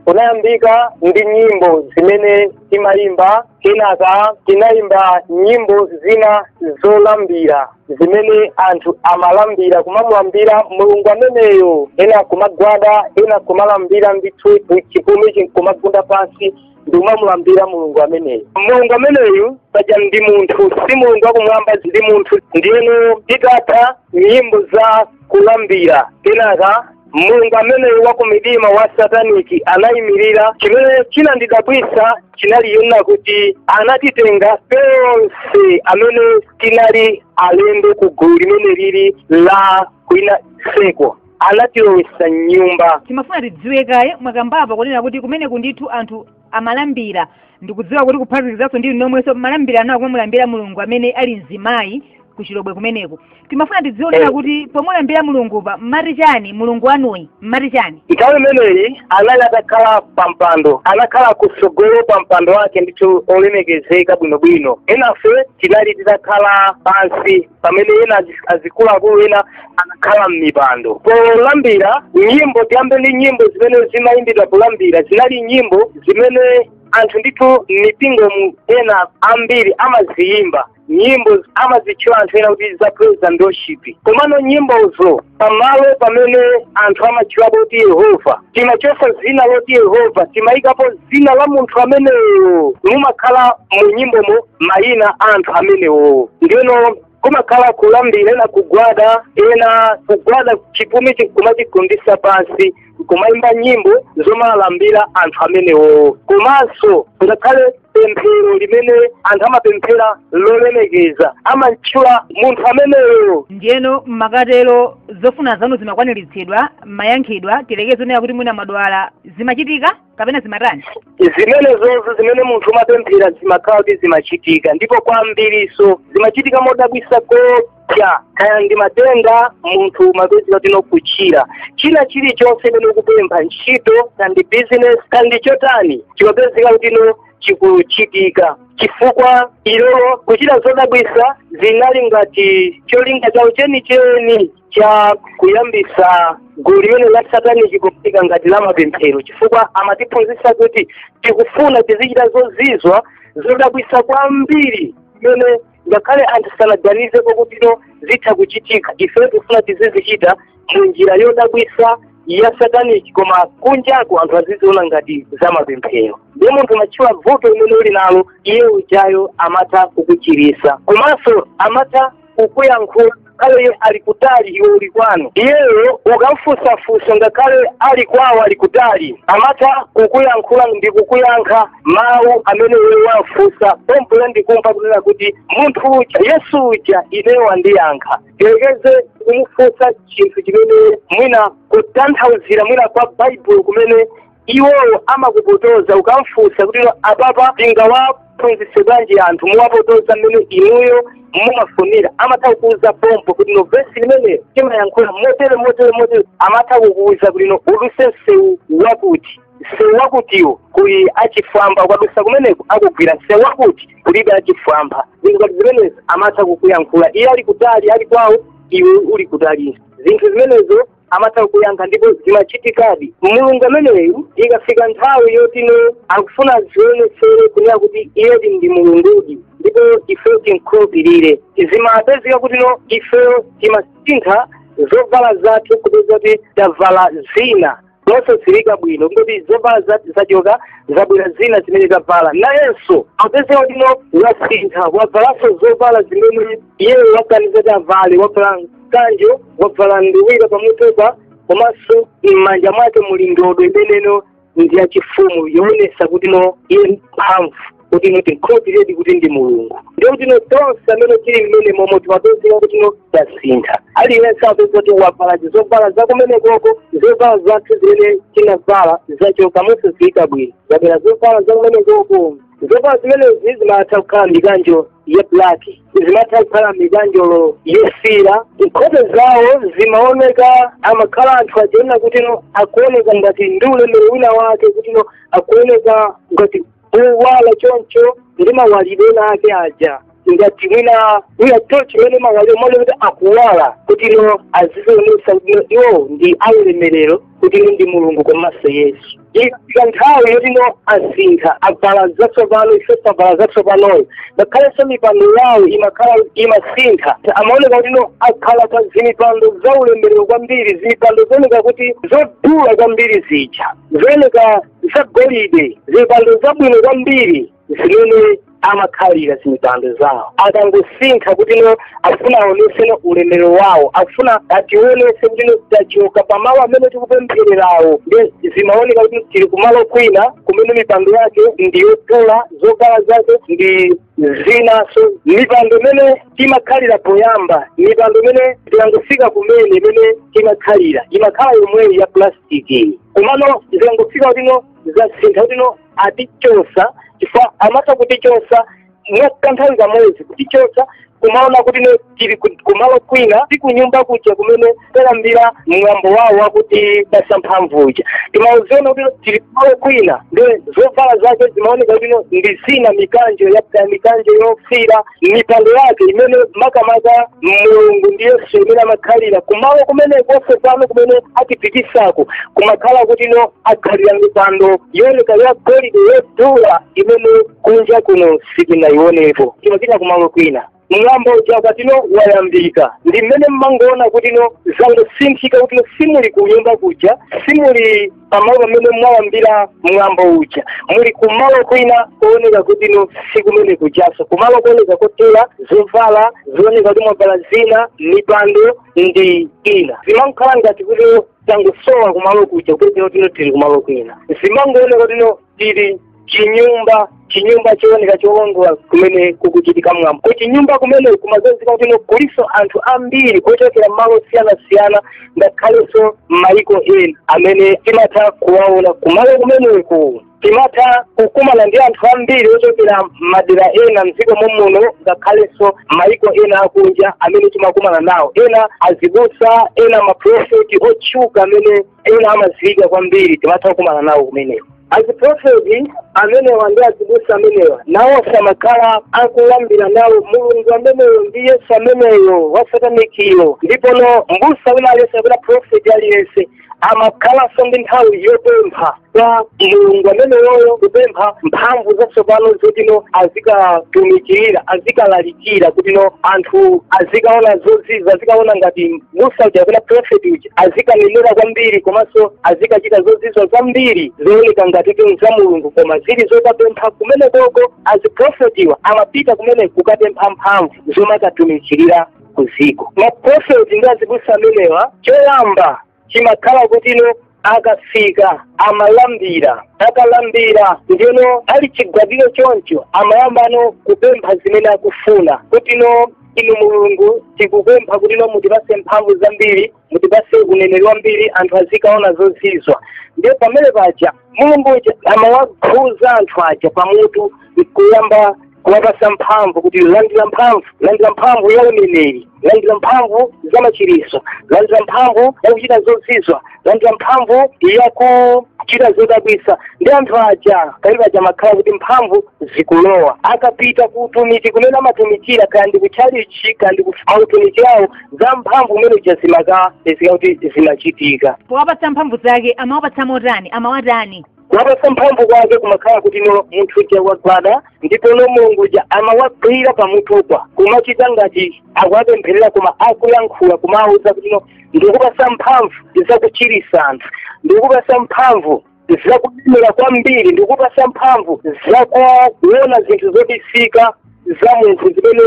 unayambika ndi nyimbo zimene timayimba. Kenaka tinayimba nyimbo zina zolambira zimene anthu amalambira, kumamulambira mulungu ameneyo, ena kumagwada, ena kumalambira ndithu chipumi kumagunda pansi ndi kumamulambira mulungu ameneyo. Mulungu ameneyu paja ndi munthu, si mulungu wakumwamba, ndi munthu. Ndiyeno titatha nyimbo za kulambira, kenaka mulungu ameneyu wa kumidima wa sataniki anayimirira. Chimene chinandidabwisa chinali yona kuti anatitenga tonse amene tinali alendo ku gulu limene lili la ku Inner Circle, anatilowesa nyumba. Timafuna tidziwe kaye, mwakambapa kunena kuti kumeneku ndithu anthu amalambira, ndikudziwa kuti kuphatikizanso ndi nomwenso malambira anawo kumamulambira mulungu amene ali mzimayi ku Chilobwe kumeneku. Timafuna tidziwe kunena kuti pomulambira mulungupa mmati chani? Mulungu wanuyi mmati chani? Nthawi imeneyi anali atakhala pampando, anakhala kutsogolo pa mpando wake ndithu olemekezeka bwinobwino. Enafe tinali titakhala pansi, pamene ena azikuluakulu ena anakhala m'mipando polambira. Nyimbo, tiyambe ndi nyimbo zimene zimayimbidwa polambira. Zinali nyimbo zimene anthu ndithu m'mipingo ena ambiri amaziyimba, nyimbo amazitchula anthu ena kuti za praise and worship. Komano nyimbozo pamalo pamene anthu amatchulapo kuti Yehova, timachosa zina loti Yehova, timayikapo zina la munthu ameneyo. Mumakhala mu nyimbomo mayina a anthu amenewo. Ndiyeno kumakhala kulambira, ena kugwada, ena kugwada chipumi kumachigundisa pansi, kumayimba nyimbo zomalambira anthu amenewo. Komanso ngakhale pemphero limene anthu amapemphera lolemekeza, amatchula munthu ameneyo. Ndiyeno mmakatero zofuna zanu zimakwaniritsidwa, mayankhidwa, tilekeze kunena kuti mwina madwala, zimachitika kapena zimatani? Zimene zonse zimene munthu umapemphera zimakhala kuti zimachitika, ndipo kwambiriso zimachitika modabwisa kopya. Kaya ndi matenda, munthu umapezeka kuti nokuchira. China chilichonse imene ukupempha, ntchito, kandi business, kandi chotani, chimapezeka kuti no chikuchitika, chifukwa ilolo kuchita zodabwisa zinali ngati cholinga chawo chenicheni cha kuyambisa gulu limene la sataniki kufika ngati la mapemphero, chifukwa amatiphunzitsa kuti tikufuna tizichita zozizwa zodabwisa kwambiri zimene ngakhale anthu sanaganizepo kuti no zitha kuchitika. Ife tikufuna tizizichita mu njira yodabwisa ya sataniki, koma kunjako anthu aziziona ngati zamapemphero. Ndiye munthu umatchula vuto limene uli nalo, iye ujayo amatha kukuchirisa, komanso amatha kukuyankhula ngakhale iye ali kutali, iwe uli kwanu. Iyeyo ukamfunsafunsa ngakhale ali kwawo ali kutali, amatha kukuyankhula ndi kukuyankha mawu amene iwe wafunsa pompo. Ndikumva kunena kuti munthu uja, Yesu uja, ineyo wandiyankha. Tilekeze kumufunsa chinthu chimene mwina kutanthauzira mwina kwa Baibulo kumene iwowo amakupotoza, ukamfunsa kuti apapa tingawaphunzitse bwanji anthu, muwapotoza mmene inuyo mumafunira, amatha kukuuza pompo kuti no vesi limene timayankhula motere motere motere. Amatha kukuuza kuti no uduse msewu wakuti, msewu wakutiwo kuli achifwamba, ukadusa kumeneko akugwira, msewu wakuti kulibe achifwamba. Zinthu ngati zimenezi amatha kukuyankhula iye ali kutali, ali kwawo, iwe uli kutali. Zinthu zimenezo amatha kuyankha ndipo zimachitikadi. Mulungu ameneyu ikafika nthawi yotino akufuna zionetsere kunena kuti iyedi ndi mulungudi ndipo ifeyo timkhulupirire, zimapezeka kuti no ifeyo timasintha zovala zathu, kupeza kuti tavala zina mosazilika bwino, kuti zovala zachoka, zabwera zina zimene tavala. Nayenso apezeka kuti no wasintha, wavalanso zovala zimene iyeyo waganiza kuti avale, wavala mkanjo, wavala nduwira pamutupa, komanso m'manja mwake muli ndodo imeneno ndi yachifumu yoonesa kuti no iye mphamvu. kuti ino tinkhulupiredi kuti ndi Mulungu. Ndiye kuti ino tonse amene tili mmene momwe timapezeka kuti ino tasintha. Aliyense apeza kuti wavala zovala zakumenekoko, zovala zathu zimene tinavala zachoka mosaziyika bwino, zabwera zovala zakumenekoko. Zovala zimenezi zimatha kukhala mikanjo ya black, zimatha kukhala mikanjolo yofira. Nkhope zawo zimaoneka, amakhala anthu achiona kuti no akuoneka ngati ndi ulemerero wina wake, kuti no akuoneka ngati owala choncho ndi mawalidwe ena ake aja, ngati mwina wina tochi imene mawalidwe maone kuti akuwala, kuti no azizionesa kuti no iwo ndi aulemerero, kuti ino ndi Mulungu komanso Yesu. Ikafika nthawi yoti no asintha, avala zatsopano, ifenso avala zatsopanoyo, ngakhalenso mipando yawo imakhala imasintha. Amaoneka kuti no akhala pa zimipando zaulemerero kwambiri, zimipando zooneka kuti zodula kwambiri zija, zooneka zagolide, zimipando zabwino kwambiri zimene amakhalira zimipando zawo. Akangosintha kuti no akufuna aoneseno ulemerero wawo, akufuna ationese kuti no tachoka pamalo amene tikupemphererawo. Ndi zimaoneka kuti tili kumalo kwina kumene mipando yake ndiyotula, zovala zake ndi zinaso. Mipando imene timakhalira poyamba, mipando imene tikangofika kumene imene timakhalira imakhala yomweyi ya plastiki, komano zikangofika kuti no zasintha, kuti no atichosa, chifukwa amatha kutichosa mwakanthawi kamodzi, kutichosa kumaona kuti no tili kumalo kwina, si kunyumba kuja kumene talambira mwambo wawo wakuti basa mphamvu uja. Timauziona kuti tili kumalo kwina, ndi zovala zake zimaoneka kuti no ndi zina, mikanjo ya mikanjo yofira, mipando yake imene makamaka Mulungu ndi Yesu imene amakhalira kumalo kumene konse pano kumene atipitisako, kumakhala kuti no akhalira mipando yooneka ya golide yodula imene kunja kuno sitinayionepo. Timapita kumalo kwina, mwambo uja katino wayambika, ndi mmene mmangoona kuti no zangosinthika, kuti no simuli kunyumba kuja, simuli pamalo pamene mwayambira mwambo uja, muli kumalo kwina kuoneka kuti no sikumene kujaso, kumalo kuoneka kotula, zovala zooneka kuti mwavala zina, mipando ndi ina. Zimankhala ngati kuti tangosowa kumalo kuja, kupezeka kuti no tili kumalo kwina. Zimangooneka kuti no tili chinyumba, chinyumba chooneka cholongola kumene kukuchitika mwambo. Kuchinyumba kumene kumazazika kuti no kuliso anthu ambiri ochokera malo osiyanasiyana, ngakhalenso maiko ena amene timatha kuwaona kumalo kumeneko. Timatha kukumana ndi anthu ambiri ochokera madera ena mdziko momuno, ngakhalenso maiko ena akunja amene timakumana nawo, ena azibusa, ena maprofeti otchuka amene ena amadziwika kwambiri, timatha kukumana nawo kumeneko. Aziprofeti amenewa ndi azibusa amenewa nawonso amakhala akulambira nawo Mulungu ameneyo ndi Yesu ameneyo wa satanikiyo. Ndipono mbusa wina aliyense kapena profeti aliyense amakhalanso ndi nthawi yopempha kwa Mulungu ameneyoyo, kupempha mphamvu zatsopano zotino azikatumikirira, azikalalikira, kuti no anthu azikaona zozizwa, azikaona ngati mbusa uja kapena profeti uja azikanenera kwambiri, komanso azikachita zozizwa zambiri zooneka ngati kuti za Mulungu, koma zili zokapempha kumenekoko. Aziprofetiwa amapita kumene kukapempha mphamvu zomakatumikirira kuziko. Maprofeti ndi azibusa amenewa, choyamba chimakhala kuti no akafika amalambira, akalambira ndino ali chigwadiro choncho amayambano kupempha zimene akufuna, kuti no inu Mulungu tikupempha kuti no mutipase mphamvu zambiri, mutipase uneneri wambiri, anthu azikaona zozizwa. Ndiye pamene paja Mulungu uja amawakhuza anthu aja pamutu kuyamba kuwapasa mphamvu, kuti landira mphamvu, landira mphamvu ya uneneri, landira mphamvu za machiriso, landira mphamvu yakuchita zozizwa, landira mphamvu yakuchita zodabwisa. Ndi anthu aja pamene paja amakhala kuti mphamvu zikulowa, akapita kuutumiki kumene amatumikira, kaya ndi kutchalichi kaya ndi mautumiki awo, za mphamvu kumene uja zimakapezeka kuti zimachitika. Powapatsa mphamvu zake amawapatsa motani? Amawatani? Kuwapatsa mphamvu kwake kumakhala kuti no munthu uja wagwada, ndipo no Mulungu uja amawagwira pamutupa, kumachita ngati akuwapempherera, koma akuyankhula kumawuza kuti no ndikupasa mphamvu zakuchirisa anthu, ndikupasa mphamvu zakunenera kwambiri, ndikupasa mphamvu zakuona zinthu zobisika za munthu zimene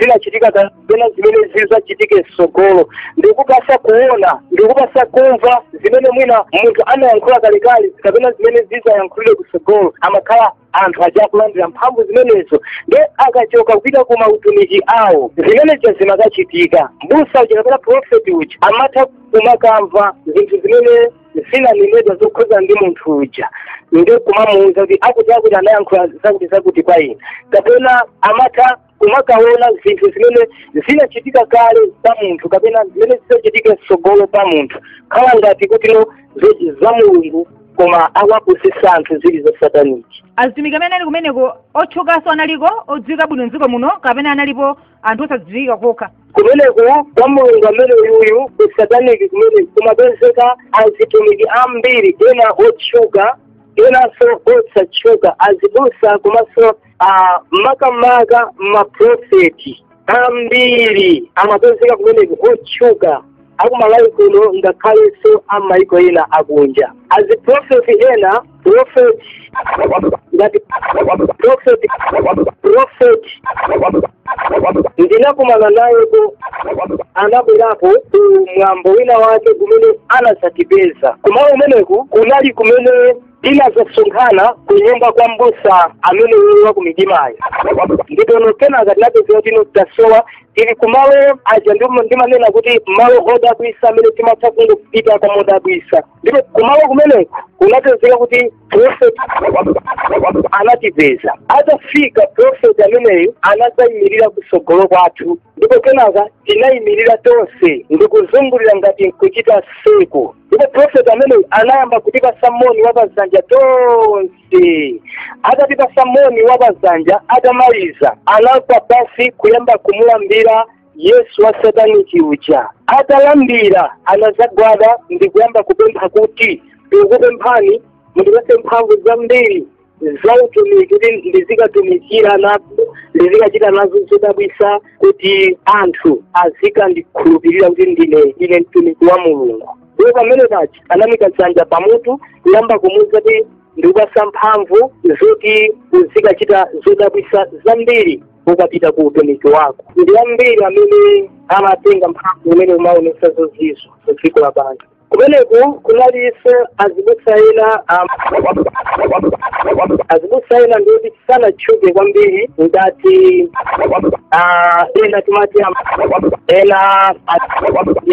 zinachitika kapena zimene zizachitike mtsogolo, ndikupasa kuona, ndikupasa kumva zimene mwina munthu anayankhula kalekale kapena zimene zizayankhulire kutsogolo. Amakhala anthu aja akulandira mphamvu zimenezo, ndi akachoka kupita kuma utumiki awo zimenezo zimakachitika. Mbusa uja kapena profeti uja amatha kumakamva zinthu zimene zinanenedwa zokhuza ndi munthu uja, ndi kumamuwuza kuti akuti akuti anayankhula zakuti zakuti kwa ine, kapena amatha kumakaona zinthu zimene zinachitika kale pa munthu kapena zimene zinachitika mtsogolo pa munthu, khala ngati kuti no za Mulungu, koma awapusisa anthu zili za sataniki. Azitumiki amene ali kumeneko otchukanso analiko odziwika bwino mdziko muno kapena analipo anthu osadziwika kokha? Kumeneku kwa Mulungu amene uyuyu ku sataniki kumene kumapezeka azitumiki ambiri, ena otchuka enanso osatchuka, azibusa komanso makamaka maprofeti ambiri amapezeka kumeneko otchuka akumalawi kuno ngakhalenso amaiko ena akunja. Aziprofeti ena, profeti ngati prophet ndinakumana nayeko, anabwerapo ku mwambo wina wake kumene anazatipeza. Kumalo kumeneku kunali kumene tinazasonkhana ku nyumba kwa mbusa amene wa ku midimayo, ndipo kenaka tinapezeka tino tasowa tili kumalo aja. Ndimanena kuti malo odabwisa amene timatha kungopita kwa modabwisa, ndipo kumalo kumeneko kunapezeka kuti prophet anatipeza. Atafika prophet ameneyo anazayimirira kusogolo kwathu, ndipo kenaka tinayimirira tonse ndikuzungulira ngati nkuchita siku, ndipo prophet ameneyo anayamba kutipasa moni wapazanja tonse. Atatipasa moni wapazanja, atamaliza anagwa pasi kuyamba kumulambira Yesu wa sataniki uja. Atalambira anazagwada ndikuyamba kupempha kuti ndikupemphani mundipase mphamvu zambiri za utumiki kuti ndizikatumikira nazo, ndizikachita nazo zodabwisa kuti anthu azikandikhulupirira kuti ndine mtumiki wa Mulungu. Ndipo pamene paja anamika dzanja pamutu kuyamba kumuwuza kuti ndikupasa mphamvu zoti uzikachita zodabwisa zambiri ukapita ku utumiki wako. Ndi ambiri amene amatenga mphamvu imene umaonesa zozizwa ku dziko lapansi. Kumeneku kunalinso azibusa ena, azibusa ena ndikuti sanatchuke kwambiri ngati ena timati ena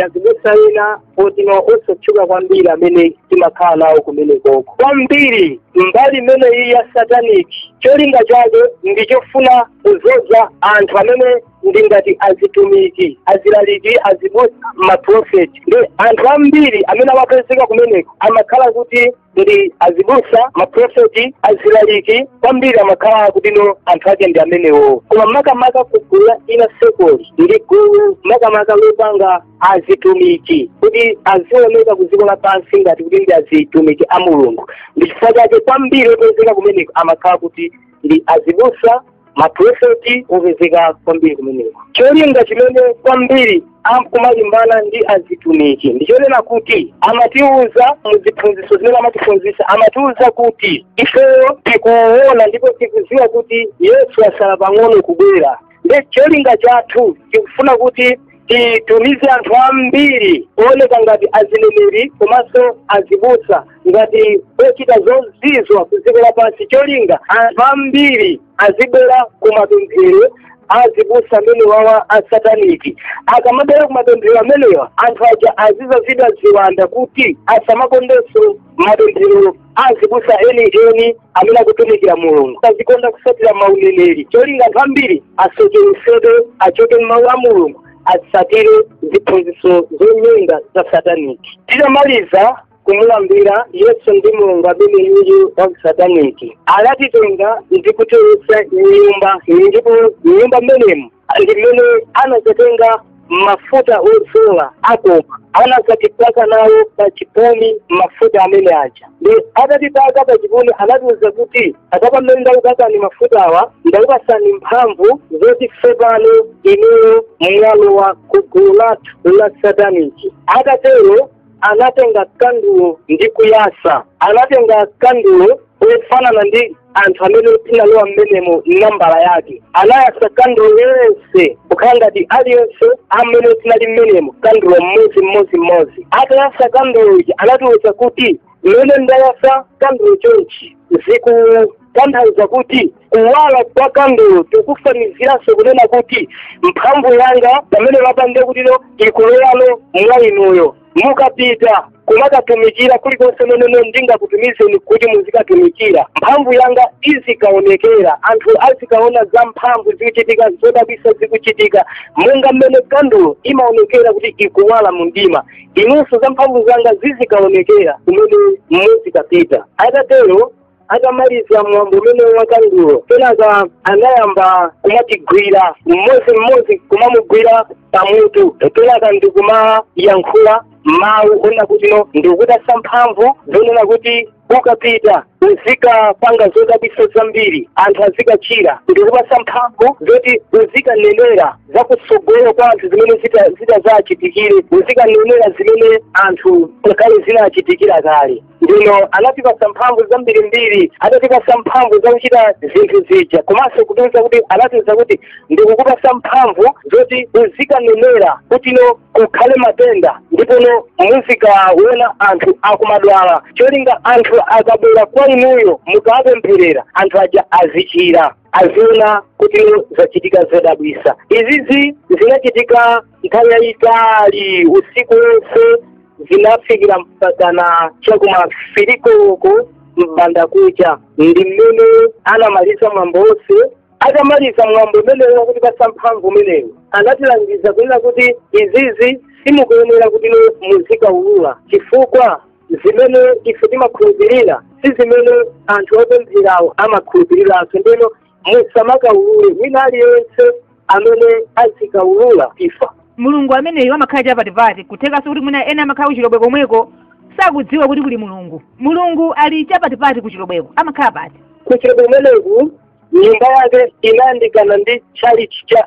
azibusa ena otino osatchuka kwambiri amene timakhala nawo kumenekoko kwambiri. Mbali imene iyi ya sataniki cholinga chake ndichofuna kuzoza anthu amene ndi ngati azitumiki, azilaliki, azibusa, maprofeti. Ndi anthu ambiri amene amapezeka kumeneko amakhala kuti ndi azibusa, maprofeti, azilaliki kwambiri, amakhala kuti no anthu ake ndi amenewo. Koma makamaka kugulu la Inner Circle ndi gulu makamaka lopanga azitumiki kuti azioneka ku dziko lapansi ngati kuti ndi azitumiki a Mulungu. Ndi chifukwa chake kwambiri opezeka kumeneko amakhala kuti ndi azibusa, maprofeti opezeka kwambiri kumeneko. Cholinga chimene kwambiri amkumalimbana ndi azitumiki ndichonena kuti amatiuza muziphunziso zimene amatiphunzisa, amatiuza kuti ifeyo tikuona ndipo tikuziwa kuti Yesu asala pang'ono kubwera, ndi cholinga chathu tikufuna kuti titumize anthu ambiri ooneka ngati azineneri komanso azibusa ngati ochita zozizwa ku dziko lapansi. Cholinga anthu ambiri azibwera kumapemphero azibusa amene wawa asataniki. Akamabwera kumapemphero amenewa, anthu aja azizazidwa ziwanda kuti asamakondenso mapemphero azibusa eni eni amene akutumikira Mulungu, azikonda kusatira mauneneri. Cholinga anthu ambiri asocheresedwe, achoke m'mawu a Mulungu, atsatire ziphunzitso zonyenga za sataniki. Titamaliza kumulambira Yesu ndi Mulungu amene yuyu wa sataniki, alatitenga ndi kutiwutsa nyumba, ndipo nyumba mmenemu ndi mmene anazatenga mafuta odzola akoma, anazatipaka nawo pa chipumi mafuta amene aja. Ndi atatipaka pa chipumi anatiuza kuti apapa mmene ndakupakani mafuta awa, ndakupasani mphamvu zoti tsopano inuyo mwalowa ku gulu lathu la sataniki. Atatero anatenga kandulo ndi kuyasa, anatenga kandulo ofanana ndi anthu amene tinalowa mmenemo nambala yake. Anayasa kandulo yense kukhala ngati aliyense amene tinali mmenemo kandulo mmodzi mmodzi mmodzi. Atayasa kandulo ija anatiwuza kuti mmene ndayasa kandulo chonchi zikutanthauza kuti kuwala kwa kandulo tikufaniziranso kunena kuti mphamvu yanga pamene mapande kutino ikulowano mwa inuyo, mukapita kumakatumikira kulikonse meneno ndingakutumizeni kuti muzikatumikira, mphamvu yanga izikaonekera, anthu azikaona za mphamvu zikuchitika, zodabwitsa zikuchitika, monga mmene kandulo imaonekera kuti ikuwala mu mdima, inunso za mphamvu zanga zizikaonekera kumene muzikapita. Atatero atamaliza mwambo umene wa kandulo, kenaka anayamba kumatigwira mmodzi mmodzi, kumamugwira pamutu, kenaka ndikumayankhula mawu onena kuti no ndikukupatsa mphamvu zonena kuti ukapita uzikapanga zodabwitsa zambiri, anthu azikachira, ndikupatsa mphamvu zoti uzikanenera zakutsogolo kwa anthu zimene zitazachitikire, uzikanenera zimene anthu kale zinachitikira kale. Ndino anatipatsa mphamvu zambirimbiri, atatipatsa mphamvu zakuchita zinthu zija, komanso kutiuza kuti anatiuza kuti ndikukupatsa mphamvu zoti uzikanenera kuti no kukhale matenda, ndipono muzikaona anthu akumadwala, cholinga anthu akabwera kwa inuyo mukawapempherera anthu aja azichira, aziona kuti zachitika zodabwitsa. Izizi zinachitika nthawi yayitali, usiku wonse, zinafikira mpakana chakumafilikoko mbanda kucha, ndi mmene anamaliza mwambo wonse. Atamaliza mwambo umenewo wakutipatsa mphamvu umenewo, anatilangiza kunena kuti izizi simukuyenera kuti muzikaulula, chifukwa zimene ife timakhulupirira si zimene anthu opempherawo amakhulupiriranso, ndeno musamakaulule, wina aliyense amene azikaulula ifa. Mulungu ameneyo amakhala chapatipati, kuthekanso kuti mwina ena amakhala kuchilobwe komweko sakudziwa kuti kuli Mulungu. Mulungu ali chapatipati kuchilobweko, amakhala pati? Kuchilobwe kumeneku nyumba yake inayandikana ndi chalichi cha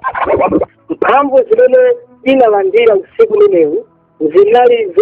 mphamvu zimene inalandira usiku umenewu zinali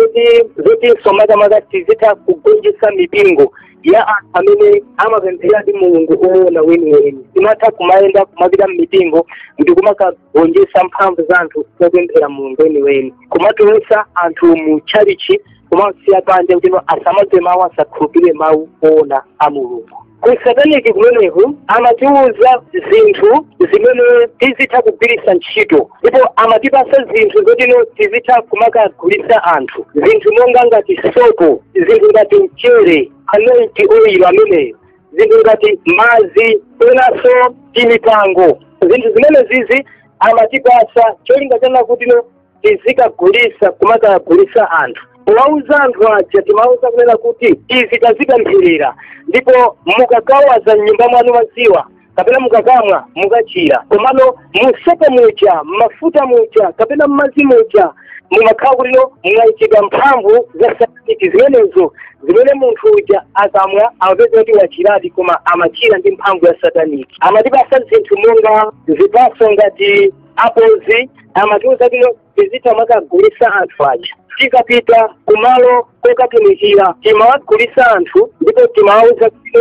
zotinso makamaka tizitha kugonjetsa mipingo ya anthu amene amapemphera ndi Mulungu oona weniweni. Timatha kumayenda kumapita mmipingo ndi kumakagonjetsa mphamvu za anthu opemphera Mulungu weniweni, kumatulutsa anthu mu chalichi, kumasiya panja kuti asamadze mawu, asakhulupirire mawu oona a Mulungu. Ku sataniki kumeneku amatiuza zinthu zimene tizitha kugwiritsa ntchito, ndipo amatipasa zinthu zotino tizitha kumakagulitsa anthu, zinthu monga ngati sopo, zinthu ngati mchere, anointing oil ameneyo, zinthu ngati madzi, penanso timipango. Zinthu zimene zizi amatipasa cholinga chana kutino tizikagulitsa, kumakagulitsa anthu. Powauza anthu aja timauza kunena kuti izi tazipempherera, ndipo mukakawaza mnyumba mwanu madziwa kapena mukakamwa mukachira, komano musopo muja, mmafuta muja kapena mmadzi muja mumakhala kutino mwayikidwa mphamvu za sataniki zimenezo zimene munthu uja akamwa amapeza kuti wachiradi, koma amachira ndi mphamvu ya sataniki. Amatipasa zinthu monga zipaso ngati apples, amatiuza kuti tizitha makagulitsa anthu aja. Tikapita kumalo kokatumikira timawagulitsa anthu, ndipo timawauza kuti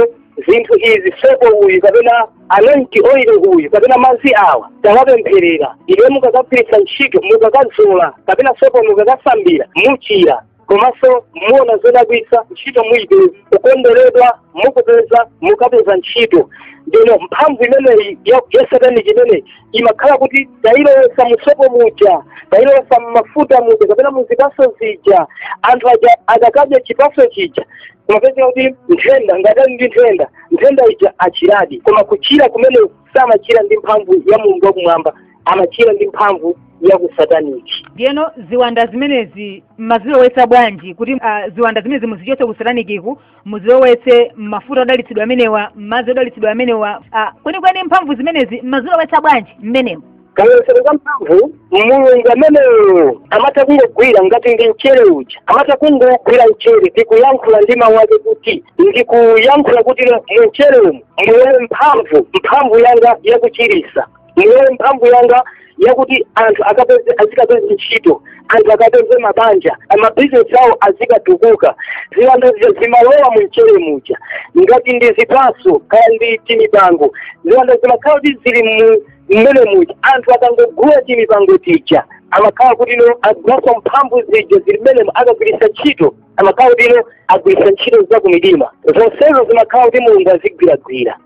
zinthu izi, sopo uyu kapena anointing oil uyu kapena madzi awa tawapempherera, ine mukakagwiritsa ntchito, mukakadzola kapena sopo mukakasambira muchira, komanso muona zodabwitsa, ntchito muyipeza, kukondweredwa mukupeza, mukapeza ntchito. Ndino mphamvu imeneyi ya sataniki imeneyi imakhala kuti tayilowetsa musopo muja, tayilowetsa mmafuta muja kapena muzipaso zija, anthu aja akakadya chipaso chija kumapezeka kuti nthenda, ngati ali ndi nthenda, nthenda ija achiradi, koma kuchira kumene samachira ndi mphamvu ya Mulungu wakumwamba, amachira ndi mphamvu ya kusataniki. Ndiyeno ziwanda zimenezi mmazilowetsa bwanji kuti ziwanda zimenezi muzichotse kusatanikiku, muzilowetse mafuta odalitsidwa amenewa, madzi odalitsidwa amenewa, kwenikweni mphamvu zimenezi mmazilowetsa bwanji mmenemo? Kalowetsedwe ka mphamvu, Mulungu ameneyo amatha kungogwira ngati ndi mchere uja, amatha kungogwira mchere ndikuyankhula ndi mawu ake kuti ndikuyankhula kuti mu mchere umu mulowe mphamvu, mphamvu yanga yakuchirisa, mulowe mphamvu yanga yakuti anthu akapeze azikapeza ntchito, Anthu akapeze mabanja, amabizinesi awo azikatukuka. Ziwanda zija zimalowa mu mchere muja ngati ndi zipaso kaya ndi timipango. Ziwanda zimakhala kuti zili mu mmene muja. Anthu akangogula timipango tija, amakhala kuti no agulaso mphamvu zija zili mmenemo. Akagwiritsa ntchito, amakhala kuti no agwiritsa ntchito zakumidima. Zonsezo zimakhala kuti Mulungu azigwiragwira.